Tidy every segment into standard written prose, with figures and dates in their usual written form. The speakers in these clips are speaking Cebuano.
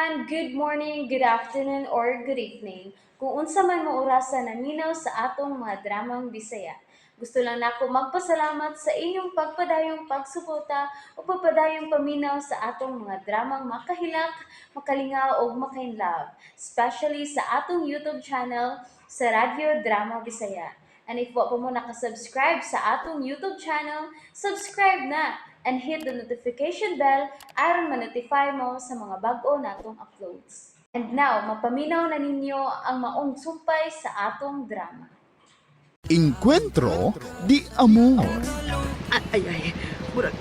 Everyone! Good morning, good afternoon, or good evening. Kung unsa man mo orasa naminaw sa atong mga dramang Bisaya. Gusto lang nako magpasalamat sa inyong pagpadayong pagsuporta o pagpadayong paminaw sa atong mga dramang makahilak, makalingaw ug makainlove, especially sa atong YouTube channel sa Radyo Drama Bisaya. And if wa pa mo nakasubscribe sa atong YouTube channel, subscribe na and hit the notification bell aron ma-notify mo sa mga bag-o natong uploads. And now, mapaminaw na ninyo ang maong sumpay sa atong drama. Encuentro de Amor. Ay, ay, ay. Murag,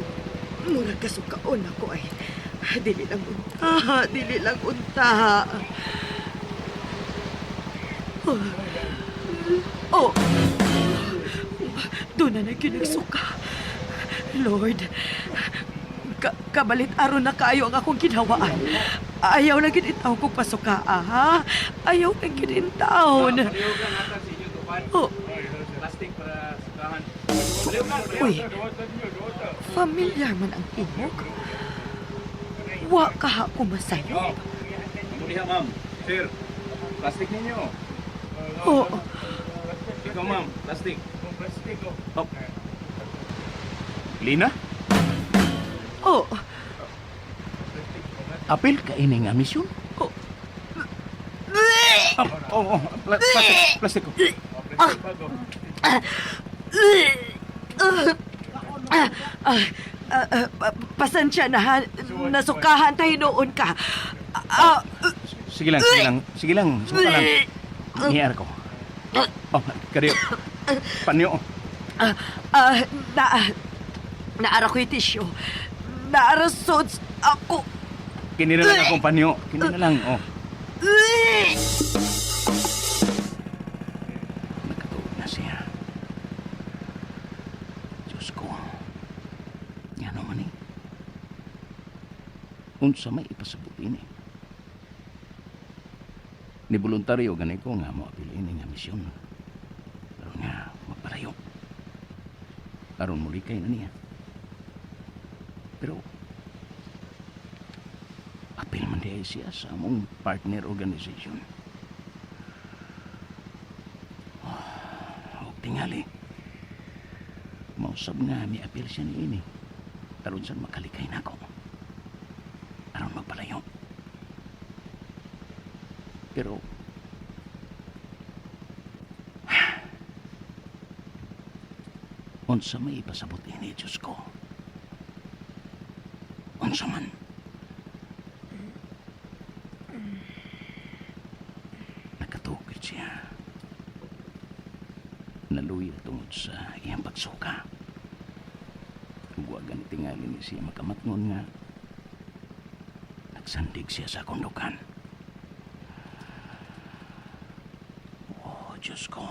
murag kasukaon ako ay. Dili lang unta, dili lang unta. Oh. Oh. Doon na nagkinagsuka. Lord, kabalit aron na kaayo ang akong ginawaan. Ayaw lang gid itaw kong pasuka, ha? Ayaw lang gid intawon. Oh. Uy, familiar man ang tingog. Wa ka ko masayop. Muli ha, ma'am. Sir, plastic ninyo. Oh, Ikaw, ma'am. Plastic. Oh. Lina? Oh, Apil ka ini nga misyon? Oh. Oh. Plastic, plastic ko. Ah, ah, ah, pasensya na ha. Nasukahan tayo noon ka. Ah, Sige lang, sige lang. Sige lang, suka lang. Ngiyar ko. Oh, kariyo. Panyo. Ah, ah, naara ko yung tissue. Naara suds ako. Kini na lang akong panyo. Kini na lang, oh. Nakatuog na siya. Diyos ko. Nga naman eh. Unsa may ipasabot ini. Ni voluntaryo gani ko nga mo apil ini nga misyon. Pero nga magpalayo. Aron mulikay na niya. Pero apil man diay siya sa among partner organization. Oh, og tingali. Mausab nga mi apil siya ni ini. Aron sa makalikay nako. Aron magpalayo. Pero unsa may ipasabot ini, Diyos ko? Unsa man? Nakatukod siya. Naluya tungod sa iyang pagsuka. Ug wa gani tingali ni siya makamatngon nga nagsandig siya sa akong dukan. Oh, Diyos ko.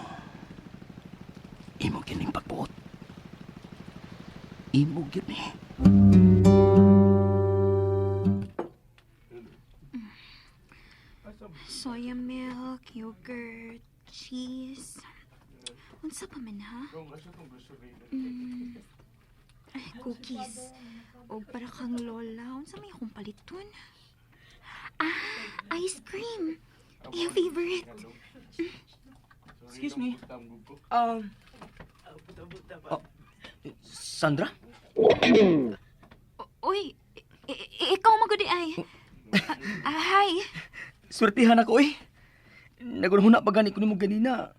Imo kining pagbuot. Imo gyud ni. Soya milk, yogurt, cheese. Unsa pa man ha? Ay, cookies. O para kang lola. Unsa may akong paliton? Ah, ice cream. Yung favorite. Excuse me. Oh, Sandra? Uy, ikaw magudi ay. Ah, hi. Swertihan ako eh. Nagunhuna pa gani ko nimo ganina.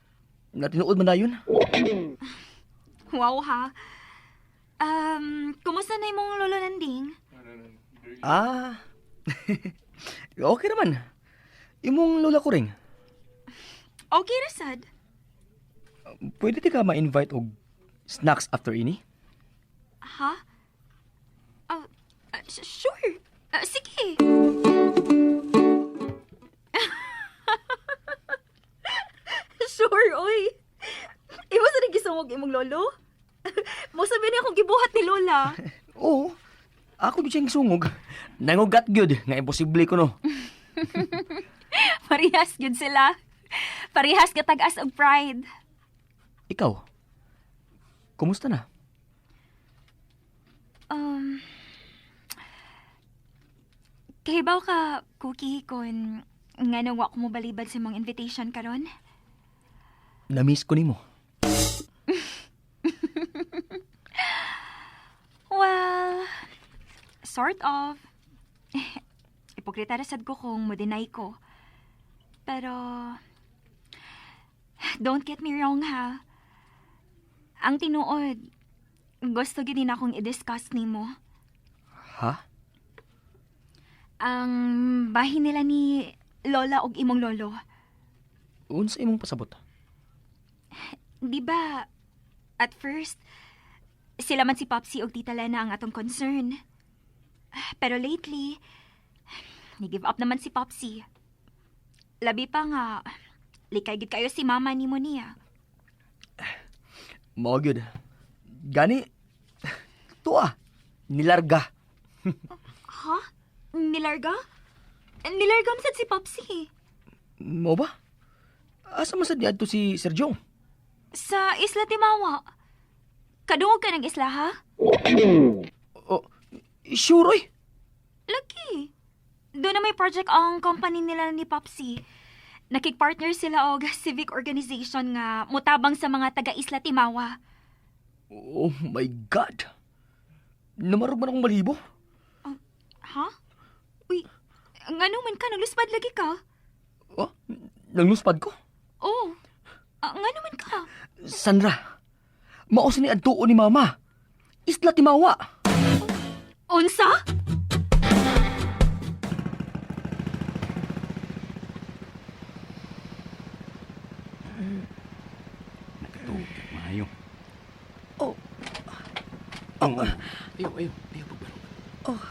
Natinuod man dayon. Wow ha. Kumusta na imong lolo Nanding? Ah. Okay naman. Imong lola ko ring. Okay ra sad. Pwede ti ka ma-invite og snacks after ini? Ha? Ah, ah, sure. Ah, sige. Sure, oy. Imo sa gisungog imong lolo? Mo sabi niya akong gibuhat ni Lola. Oo. Ako gyud siyang gisungog. Nangugat gyud nga imposible ko no. Parehas gyud sila. Parehas katag-as og pride. Ikaw? Kumusta na? Kahibaw ka, Cookie, kung nganong wa ko mo balibad sa mong invitation karon? Na-miss ko nimo. Well, sort of. Ipokrita ra sad ko kung mo-deny ko. Pero, don't get me wrong ha. Ang tinuod, gusto gid na akong i-discuss nimo. Ha? Ang bahin nila ni Lola og imong lolo. Unsa imong pasabot? Di ba, at first, sila man si Popsy og Tita Lena ang atong concern. Pero lately, ni-give up naman si Popsy. Labi pa nga, likay gid kayo si mama ni mo niya. Mao gyud. Gani tuwa. Nilarga. Ha? Nilarga? Nilarga man sad si Popsy. Mao ba? Asa man sad niadto si Sir Jong? Sa Isla Timawa. Kadungog ka ng isla, ha? Oh, sure oy. Lagi. Doon na may project ang company nila ni Popsy. Nakikpartner sila og civic organization nga mutabang sa mga taga-Isla Timawa. Oh my God. Namarog man akong balibo. Ha? Uy, ngano man ka? Nagluspad lagi ka? Oh, nangluspad ko. Oo. Ah, ngano man ka? Sandra, mao sa ni adtuon ni Mama. Isla Timawa. Unsa? Nakatuog ka maayo. Oh. Oh, oh. Ayaw, ayaw, ayaw pagbarog. Oh.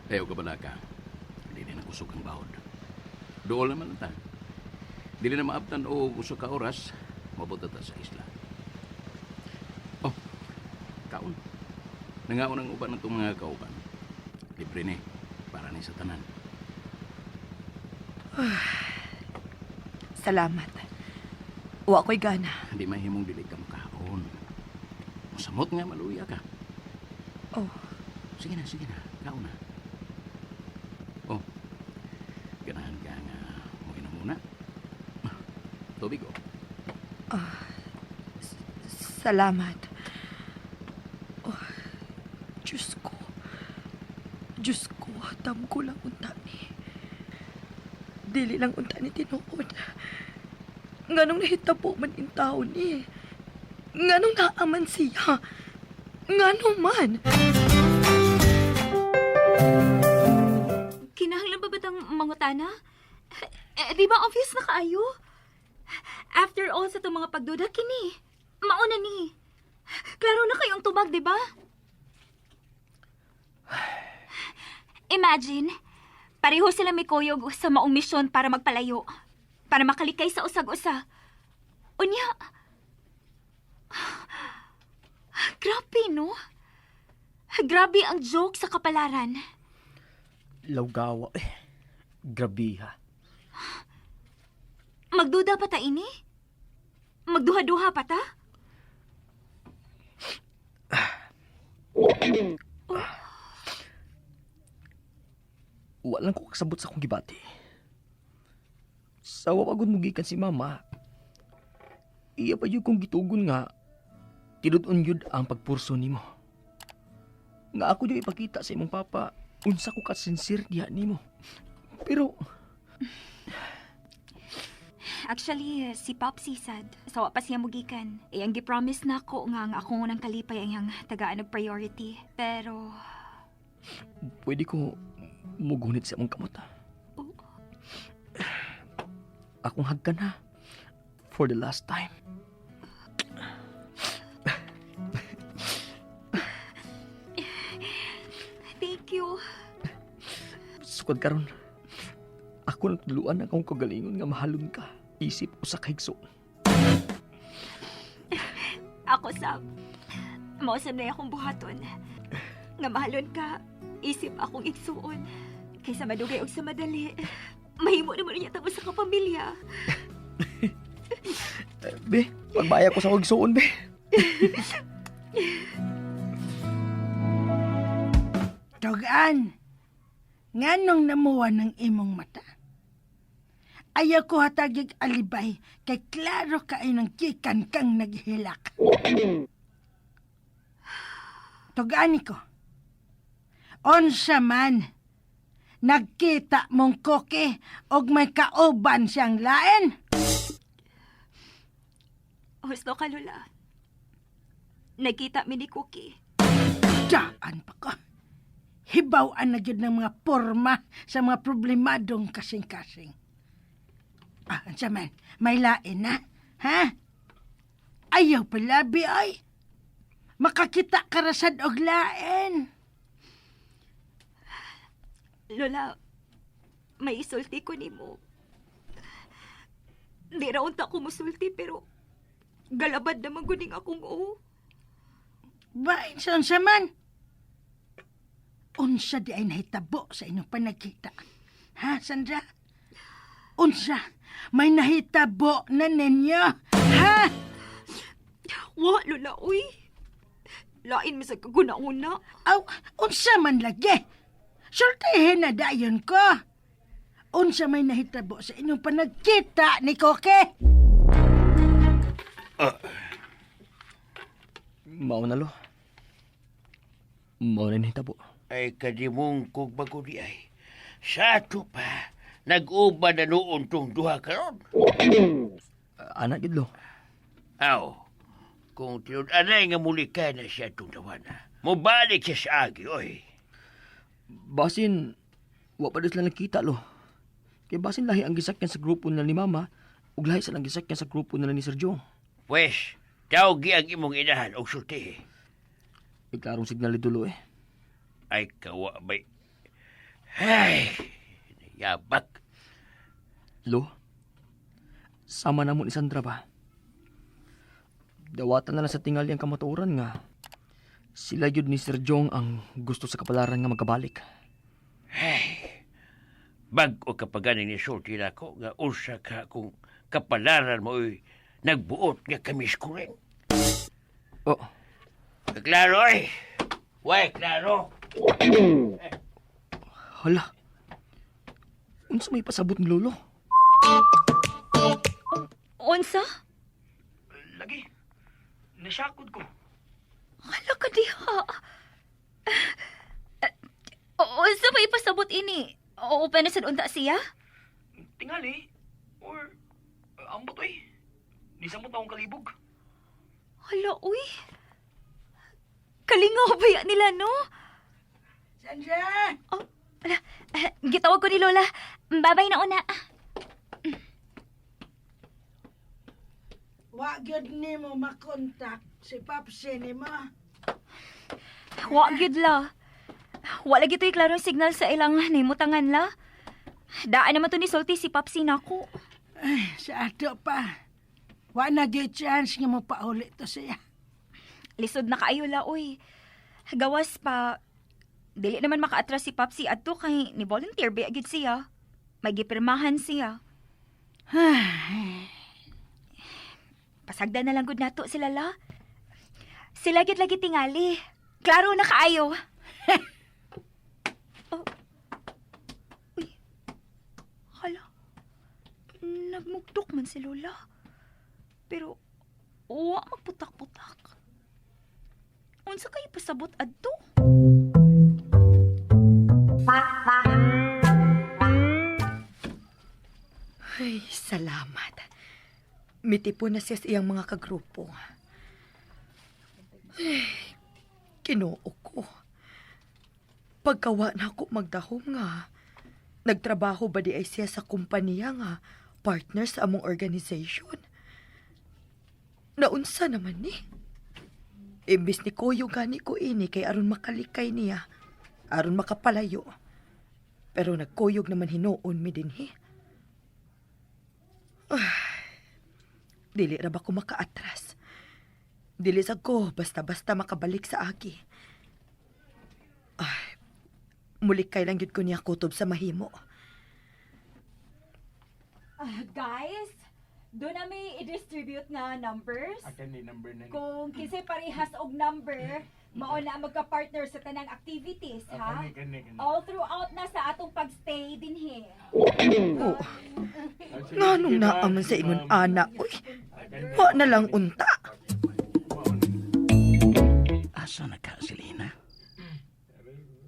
Ayaw ka bala ka. Dili na kusog ang bahod. Dool naman ta. Dili na maabtan o usa ka oras, mabuta ta sa isla. Oh, kaon. Nangaon ang uban ng mga kauban. Libre ni, para ni sa tanan. Salamat. Wa ko'y gana. Hindi mahimong dili ka makaon. Musamot nga maluya ka. Oh, Sige na, sige na. Kaon na. Oh, ganahan ka nga mo muna. Tubig oh. salamat. Oh, Diyos ko. Diyos ko, hatam ko lang unta ni. Dili lang unta ni tinuod. Nganong nahitabo man in tao ni. Nganong naaman siya. Nganong man. Kinahanglan ba batang mangutana? Eh, di ba obvious na kaayo? After all sa itong mga pagduda, kini. Mauna ni. Klaro na kayong tubag, di ba? Imagine, pareho sila may kuyog sa maong misyon para magpalayo. Para makalikay sa usag-usa. Unya, grabe, no? Grabe ang joke sa kapalaran. Lawgawa eh. Grabe ha. Magduda pa ta ini? Magduha-duha pa ta? Walang ko kasabot sa akong gibati. Sa wapagod mo gikan si mama, iya pa yun kong gitugon nga, tinud-on yun ang pagpurso nimo. Nga ako yung ipakita sa imong papa, unsa ko ka-sincere diha nimo. Pero, Actually, si Popsy sad. Sawa pa siya mugikan. Eh, ang gipromise na ako nga ang akong unang kalipay ang iyang tagaan og priority. Pero, pwede ko mugunit sa imong kamot. ah. Oh. Akong hagkan ha. For the last time. thank you. Sukad karon. Ako natuluan ang akong kagalingon nga mahalon ka. Isip usa ka higsuon. Ako, Sab. Mausap na akong buhaton. Nga mahalon ka, isip akong igsuon. Kaysa madugay og sa madali. Mahimo naman niya tamo sa kapamilya. Eh, Be, magbaya ko sa akong igsuon, be. Tugan. Nganong namuha ng imong mata? Ayaw ko hatagig alibay kay klaro kay ng gikan kang naghilak. Tugani ko. Unsa man, nagkita mong koke og may kauban siyang lain. Husto ka, Lola. Nagkita mi ni Cookie. Daan pa ko. Hibaw-an na gyud ng mga porma sa mga problemadong kasing-kasing. Ah, unsa man, may lain na, ha? Ayaw palabi ay. Makakita ka rasad og lain. Lola, may isulti ko nimo. Di ra unta ko musulti pero galabad naman guning akong oo. Bain sa unsa man? Unsa di ay nahitabo sa inyong panagkita? Ha, Sandra? Unsa? May nahitabo na ninyo? Ha? Wa, Lola, uy. Lain mi sa kaguna-una. Aw, unsa man lagi? Sultihin na dayon ko. Unsa may nahitabo sa inyong panagkita ni Koke? Mao na lo. Mao na nahitabo. Ay kadimong kog bago di ay. Sa ato pa, nag-uban na noon tong duha karon. Anak gid lo. Aw, kung tinud-anay nga muli ka na siya itong tawana, mubalik siya sa agi, oy. Basin wa pa sila nakita lo. Kay basin lahi ang gisakyan sa grupo nila ni Mama ug lahi sa lang gisakyan sa grupo nila ni Sir Joe. Pwes, tawgi ang imong inahan og sultihi. May klarong signal ni dulo eh. Ay, kawa bay. Ay, yabak. Lo, sama na mo ni Sandra ba? Dawatan na lang sa tingali ang kamatuoran nga. Sila yun ni Sir Jong ang gusto sa kapalaran nga magkabalik. Bag-o kapaganing ni sulti na ko nga usa ka kung kapalaran mo oy, nagbuot nga kamis ko rin. Oh, Klaro oy. Way, klaro. hala. Unsa may pasabot ni Lolo? Unsa? Lagi. Nasyakod ko. Hala ka diha. Unsa may ipasabot ini? Open na sad unta siya? Tingali or ambot oy. Nisamot na akong kalibog. Hala, uy. Kalingaw ba yan nila, no? Sandra! Oh, ala, gitawag ko ni Lola. Babay na una. Wa gyud nimo makontak si Papsi nimo. Wa gyud la. Wala gyud to'y klarong signal sa ilang nahimutangan la. Daan naman to ni Sulti si Papsi nako. Ay, sa ato pa. Wa na gyud chance nga mopauli to siya. Lisod na kaayo la, uy. Gawas pa, dili naman makaatras si Papsi adto kay ni volunteer ba gyud siya. May gipirmahan siya. Pasagdan na lang gud nato sila la. Sila gyud lagi tingali. Klaro na kaayo. Oh. Uy. Hala. Nagmugdok man si Lola. Pero wa magputak-putak. Unsa kay pasabot adto? Ay, salamat. Mitipon na siya sa iyang mga kagrupo. Ay, Kinoo ko. Pagkawa na ako magdahom nga. Nagtrabaho ba di ay siya sa kumpanya nga partner sa among organization? Naunsa naman ni? Imbis ni Kuyo gani ko ini kay aron makalikay niya, aron makapalayo. Pero nagkuyog naman hinuon mi dinhi. Dili ra ba ko makaatras? Dili sa ko basta-basta makabalik sa aki. Ay, muli kay lang gyud ko niya kutob sa mahimo. Guys, doon na may i-distribute nga numbers. Kung kinsay parehas og number, mao na ang magka-partner sa tanang activities, ha? All throughout na sa atong magstay dinhi. Oh. Nganong naa man sa ingon ana, uy. Wa na lang unta. Asa na ka, Selena?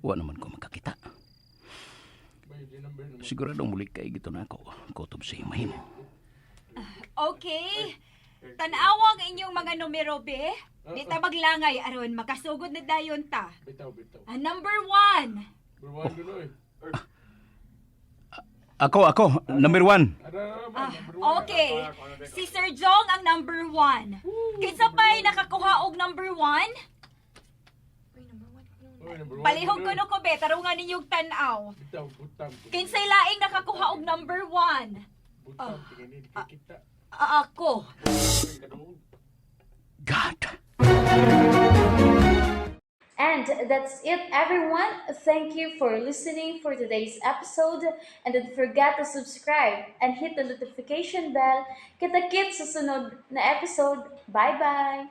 Wa naman ko makakita. Siguradong muli kay gito na ako. Kutob sa iyong mahimo. Okay. Tanawa ang inyong mga numero, be. Di ta maglangay aron makasugod na dayon ta. Ah, number 1. Ako, ako, number 1. Ah, okay. Si Sir Jong ang number 1. Kinsa pa'y nakakuha og number 1? Palihog ko no ko be, tarungan ninyong tan-aw. Kinsay laing nakakuha og number 1? Ah, ako. God! And that's it, everyone. Thank you for listening for today's episode. And don't forget to subscribe and hit the notification bell. Kita-kits sa sunod na episode. Bye-bye!